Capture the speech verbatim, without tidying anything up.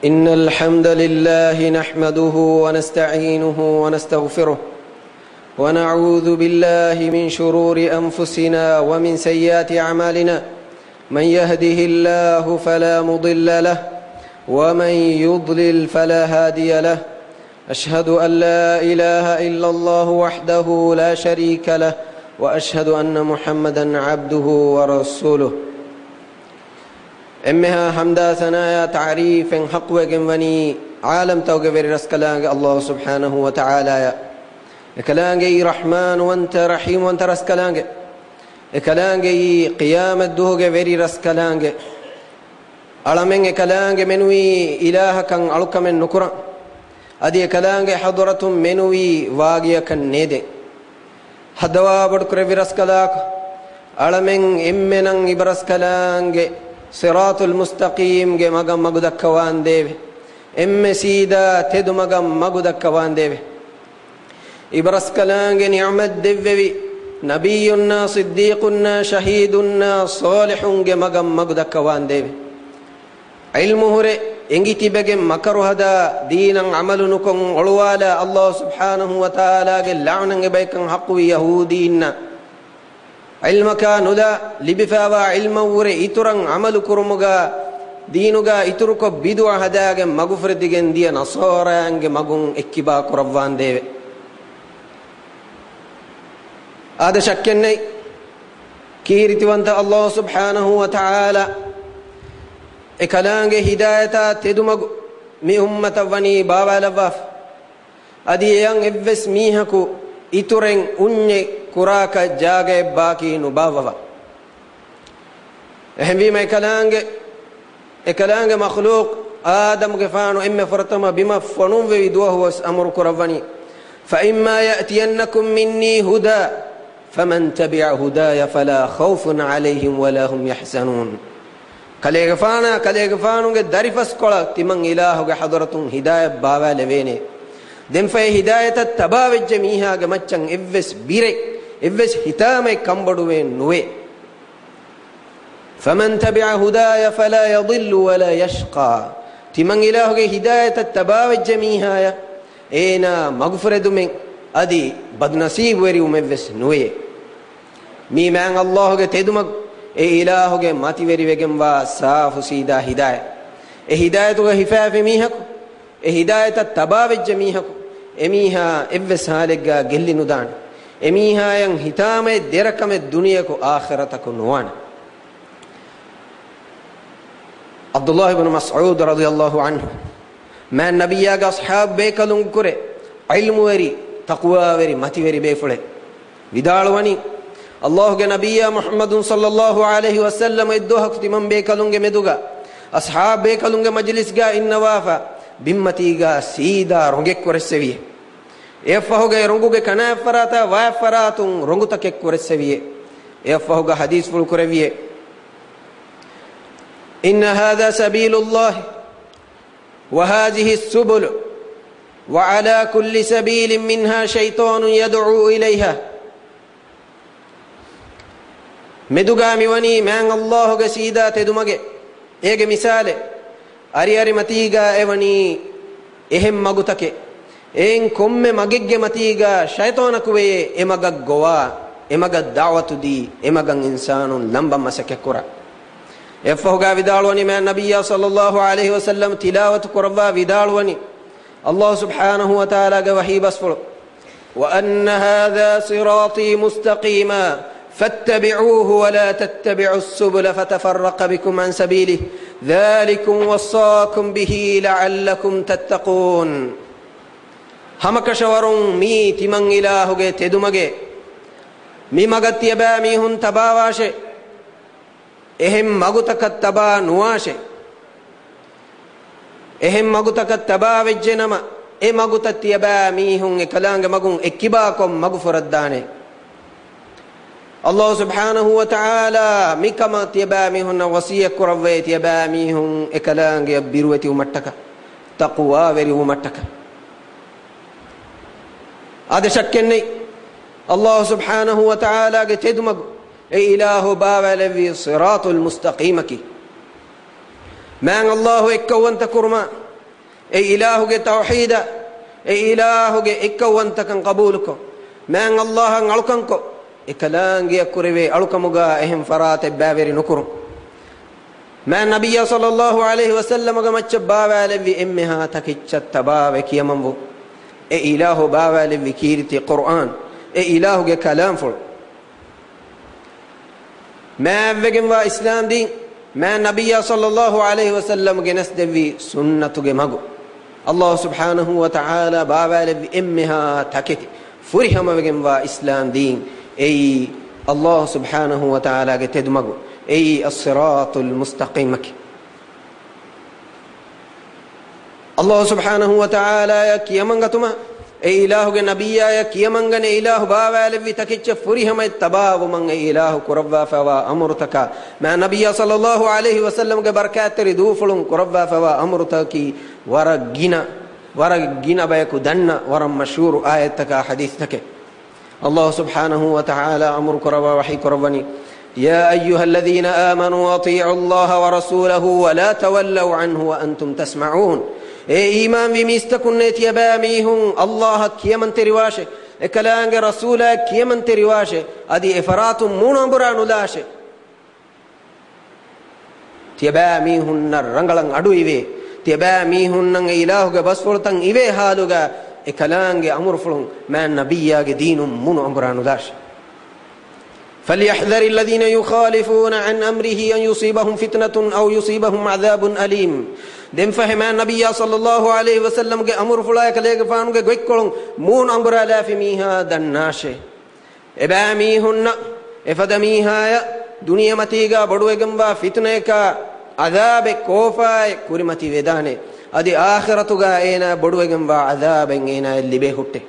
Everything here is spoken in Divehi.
إن الحمد لله نحمده ونستعينه ونستغفره، ونعوذ بالله من شرور أنفسنا ومن سيئات أعمالنا. من يهده الله فلا مضل له، ومن يضلل فلا هادي له. أشهد أن لا إله إلا الله وحده لا شريك له، وأشهد أن محمدا عبده ورسوله. އެންމެހާ ޙަމްދާ ސަނާޔާ ތަޢުރީފެއް ޙައްޤުވެގެން ވަނީ ޢާލަމްތަކުގެ ވެރި ރަސްކަލާނގެ ﷲ ސުބްޙާނަހޫ ވަތަޢާލާއަށް. އެކަލާނގެއީ ރަޙްމާންވަންތަ ރަޙީމްވަންތަ ރަސްކަލާނގެ. އެކަލާނގެއީ ޤިޔާމަތްދުވަހުގެ ވެރި ރަސްކަލާނގެ. އަޅަމެން އެކަލާނގެ މެނުވީ އިލާހަކަށް އަޅުކަމެއް ނުކުރަން. އަދި އެކަލާނގެ ޙަޟްރަތުން މެނުވީ ވާގިޔަކަށް ނޭދެ. ހައްދަވާ ބޮޑުކުރެއްވި ރަސްކަލާކޮ، އަޅަމެން އެންމެނަށް އިބަރަސްކަލާނގެ ޞިރާޠުލް މުސްތަޤީމްގެ މަގަށް މަގުދައްކަވާނދޭވެ. އެންމެ ސީދާ ތެދުމަގަށް މަގުދައްކަވާނދޭވެ. އިބަރަސްކަލާނގެ ނިޢުމަތް ދެއްވެވި ނަބިއްޔުންނާ، ޞިއްދީޤުންނާ، ޝަހީދުންނާ، ޞާލިޙުންގެ މަގަށް މަގުދައްކަވާނދޭވެ. ޢިލްމު ހުރެ އެނގި ތިބެގެން މަކަރު ހަދާ، ދީނަށް ޢަމަލު ނުކޮށް އޮޅުވާލާ، ﷲ ސުބްޙާނަހޫ ވަތަޢާލާގެ ލަޢުނަތް އެބައިކަން ޙައްޤުވި ޔަހޫދީންނަށް، ޢިލްމަކާ ނުލާ، ލިބިފައިވާ ޢިލްމަށްވުރެ އިތުރަށް ޢަމަލު ކުރުމުގަ، ދީނުގަ އިތުރުކޮށް ބިދުޢަ ހަދާގެން މަގުފުރެދިގެން ދިޔަ ނަޞާރާއިންގެ މަގުން އެއްކިބާ ކުރައްވާނދޭވެ. އާދެ، ޝައްކެއްނެތް، ކީރިތިވަންތަ ﷲ ސުބްޙާނަހޫ ވަތަޢާލާ އެކަލާނގެ ހިދާޔަތާ ތެދުމަގު މި އުއްމަތަށް ވަނީ ބާވާލައްވާފަ. އަދި އެޔަށް އެއްވެސް މީހަކު އިތުރެއް އުންޏެއް ކުރާކަށް ޖާގައެއް ބާކީ ނުބާއްވަވާ. އެހެންވީމަ އެކަލާނގެ، އެކަލާނގެ މަޚްލޫޤު އާދަމުގެފާނު އެންމެ ފުރަތަމަ ބިމަށް ފޮނުއްވެވި ދުވަހުވެސް އަމުރު ކުރައްވަނީ، فإما يأتينكم مني هدى فمن تبع هداي فلا خوف عليهم ولا هم يحزنون. ކަލޭގެފާނާ، ކަލޭގެފާނުގެ ދަރިފަސްކޮޅަށް ތިމަން އިލާހުގެ ޙަޟްރަތުން ހިދާޔަތް ބާވާލެވޭނެ. ދެންފަހެ ހިދާޔަތަށް ތަބާވެއްޖެ މީހާގެ މައްޗަށް އެއްވެސް ބިރެއް، އެއްވެސް ހިތާމައެއް ކަންބޮޑުވޭން ނުވޭ. فمن تبع هداي فلا يضل ولا يشقى. ތިމަން އިލާހުގެ ހިދާޔަތަށް ތަބާވެއްޖެ މީހާޔަށް އޭނާ މަގުފުރެދުމެއް އަދި ބަދުނަސީބުވެރިވުމެއްވެސް ނުވޭ. މީ މާތް ﷲ ގެ ތެދުމަގު، އެ އިލާހުގެ މަތިވެރިވެގެންވާ ސާފު ސީދާ ހިދާޔަތް. އެ ހިދާޔަތުގަ ހިފާފި މީހަކު، އެ ހިދާޔަތަށް ތަބާވެއްޖެ މީހަކު، އެމީހާ އެއްވެސް ހާލެއްގަ ގެއްލި ނުދާނެ. އެމީހާޔަށް ހިތާމައެއް ދެރަކަމެއް ދުނިޔެއަކު އާޚިރަތަކު ނުވާނެ. ޢަބްދުﷲ ބިން މަސްޢޫދު ރަޟިޔަﷲ ޢަންހު، މާތް ނަބިއްޔާގެ އަޞްޙާބު ބޭކަލުން ކުރެ ޢިލްމުވެރި، ތަޤްވާވެރި، މަތިވެރި ބޭފުޅެއް ވިދާޅުވަނީ، ﷲ ގެ ނަބިއްޔާ މުޙައްމަދު ޞައްލަﷲ ޢަލައިހި ވަސައްލަމަ އެއްދުވަހަކު ތިމަން ބޭކަލުންގެ މެދުގަ، އަޞްޙާބު ބޭކަލުންގެ މަޖިލިސްގަ އިންނަވާފަ، ބިންމަތީގަ ސީދާ ރޮނގެއް ކުރެއްސެވިއޭ. އެއަށްފަހުގަ އެ ރޮނގުގެ ކަނާތްފަރާތާ ވާތްފަރާތުން ރޮނގުތަކެއް ކުރެއްސެވިއޭ. އެއަށްފަހުގަ ޙަދީޘްފުޅު ކުރެއްވިއޭ، إن هذا سبيل الله وهذه السبل وعلى كل سبيل منها شيطان يدعو إليها. މެދުގާ މިވަނީ މާތް ﷲ ގެ ސީދާ ތެދުމަގެއް. އޭގެ މިސާލެއް، އަރިއަރި މަތީގާ އެވަނީ އެހެން މަގުތަކެއް. އެއިން ކޮންމެ މަގެއްގެ މަތީގާ ޝައިޠާނަކު ވެޔޭ އެ މަގަށް ގޮވާ، އެ މަގަށް ދަޢުވަތު ދީ، އެ މަގަށް އިންސާނުން ލަނބަން މަސައްކަތްކުރާ. އެއަށްފަހުގާ ވިދާޅުވަނީ މާތް ނަބިއްޔާ ޞައްލަﷲ ޢަލައިހި ވަސައްލަމް ތިލާވަތު ކުރައްވާ ވިދާޅުވަނީ، ﷲ ސުބްޙާނަހޫ ވަތަޢާލާގެ ވަޙީ ބަސްފުޅު، وأن هذا صراطي مستقيما فاتبعوه ولا تتبعوا السبل فتفرق بكم عن سبيله ذلكم وصاكم به لعلكم تتقون. ހަމަކަށަވަރުން މީ ތިމަން އިލާހުގެ ތެދުމަގެއް. މި މަގަށް ތިޔަބައިމީހުން ތަބާވާށޭ. އެހެން މަގުތަކަށް ތަބާ ނުވާށޭ. އެހެން މަގުތަކަށް ތަބާވެއްޖެނަމަ، އެ މަގުތައް ތިޔަބައިމީހުން އެކަލާނގެ މަގުން އެއްކިބާކޮށް މަގު ފުރައްދާނެ. ﷲ ސުބްޙާނަހޫ ވަތަޢާލާ މިކަމަށް ތިޔަބައިމީހުންނަށް ވަޞިއްޔަތް ކުރައްވައޭ، ތިޔަބައިމީހުން އެކަލާނގެއަށް ބިރުވެތިވުމަށްޓަކާ، ތަޤްވާވެރިވުމަށްޓަކާ. އާދެ، ޝައްކެއްނެތް، ﷲ ސުބްޙާނަހޫ ވަތަޢާލާގެ ތެދުމަގު އެ އިލާހު ބާވާލެއްވީ ޞިރާޠުލް މުސްތަޤީމަކީ. މާތް ﷲ އެއްކައުވަންތަ ކުރުމާ، އެ އިލާހުގެ ތައުޙީދަށް، އެ އިލާހުގެ އެއްކައުވަންތަކަން ޤަބޫލުކޮށް، މާތް ﷲ އަށް އަޅުކަންކޮށް، އެކަލާނގެއަށް ކުރެވޭ އަޅުކަމުގަ އެހެން ފަރާތެއް ބައިވެރި ނުކުރުން. މާތް ނަބިއްޔާ ޞައްލައްލާހު ޢަލައިހި ވަސައްލަމަގެ މައްޗަށް ބާވާލެއްވި އެންމެހާ ތަކެއްޗަށް ތަބާވެ ކިޔަމަންވުން. އެ އިލާހު ބާވާލެއްވި ކީރިތި ޤުރްއާން، އެ އިލާހުގެ ކަލާމްފުޅު. މާތްވެގެންވާ އިސްލާމް ދީން، މާތް ނަބިއްޔާ ޞައްލައްލާހު ޢަލައިހި ވަސައްލަމް ގެނެސްދެއްވި ސުންނަތުގެ މަގު، ﷲ ސުބްޙާނަހޫ ވަތަޢާލާ ބާވާލެއްވި އެންމެހާ ތަކެތި ފުރިހަމަވެގެންވާ އިސްލާމް ދީން، އެއީ ﷲ ސުބްޙާނަހޫ ވަތަޢާލާގެ ތެދުމަގު، އެއީ އައްޞިރާޠުލް މުސްތަޤީމަކީ. ﷲ ސުބްޙާނަހޫ ވަތަޢާލާއަށް ކިޔަމަންގަތުމަށް، އެ އިލާހުގެ ނަބިއްޔާއަށް ކިޔަމަންގަނެ އިލާހު ބާވާލެއްވި ތަކެއްޗަށް ފުރިހަމައަށް ތަބާވުމަށް އެ އިލާހު ކުރައްވާފައިވާ އަމުރުތަކާ، މާތް ނަބިއްޔާ ޞައްލައްލާހު ޢަލައިހި ވަސައްލަމްގެ ބަރަކާތްތެރި ދޫފުޅުން ކުރައްވާފައިވާ އަމުރުތަކަކީ ވަރަށް ގިނަ، ވަރަށް ގިނަ ބަޔަކު ދަންނަ، ވަރަށް މަޝްހޫރު އާޔަތްތަކާ ޙަދީޘްތަކެއް. ﷲ ސުބްޙާނަހޫ ވަތަޢާލާ އަމުރު ކުރައްވާ ވަޙީ ކުރައްވަނީ، يا أيها الذين آمنوا أطيعوا الله ورسوله ولا تولوا عنه وأنتم تسمعون. އޭ އީމާންވި މީސްތަކުންނޭ، ތިޔަބައިމީހުން ﷲ އަށް ކިޔަމަންތެރިވާށޭ، އެކަލާނގެ ރަސޫލާއަށް ކިޔަމަންތެރިވާށޭ، އަދި އެފަރާތުން މޫނު އަނބުރާ ނުލާށޭ. ތިޔަބައިމީހުންނަށް ރަނގަޅަށް އަޑުއިވޭ. ތިޔަބައިމީހުންނަށް އެ އިލާހުގެ ބަސްފުޅުތައް އިވޭ ހާލުގަ، އެކަލާނގެ އަމުރުފުޅުން މާތް ނަބިއްޔާގެ ދީނުން މޫނު އަނބުރާ ނުލާށޭ. فليحذر الذين يخالفون عن أمره أن يصيبهم فتنة أو يصيبهم عذاب أليم. ދެންފަހެ މާތް ނަބިއްޔާ ޞައްލައްލާހު ޢަލައިހި ވަސައްލަމްގެ އަމުރުފުޅާއެކަލޭގެފާނުގެ ގޮތްކޮޅުން މޫނު އަނބުރާލާފި މީހާ ދަންނާށޭ. އެބައިމީހުންނަށް އެފަދަ މީހާޔަށް ދުނިޔެމަތީގަ ބޮޑުވެގެންވާ ފިތުނަޔަކާ ޢަޛާބެއް ކޯފާއެއް ކުރިމަތިވެދާނެ. އަދި އާޚިރަތުގަ އޭނާ ބޮޑުވެގެންވާ ޢަޛާބެއް އޭނާޔަށް ލިބޭ ހުއްޓޭ.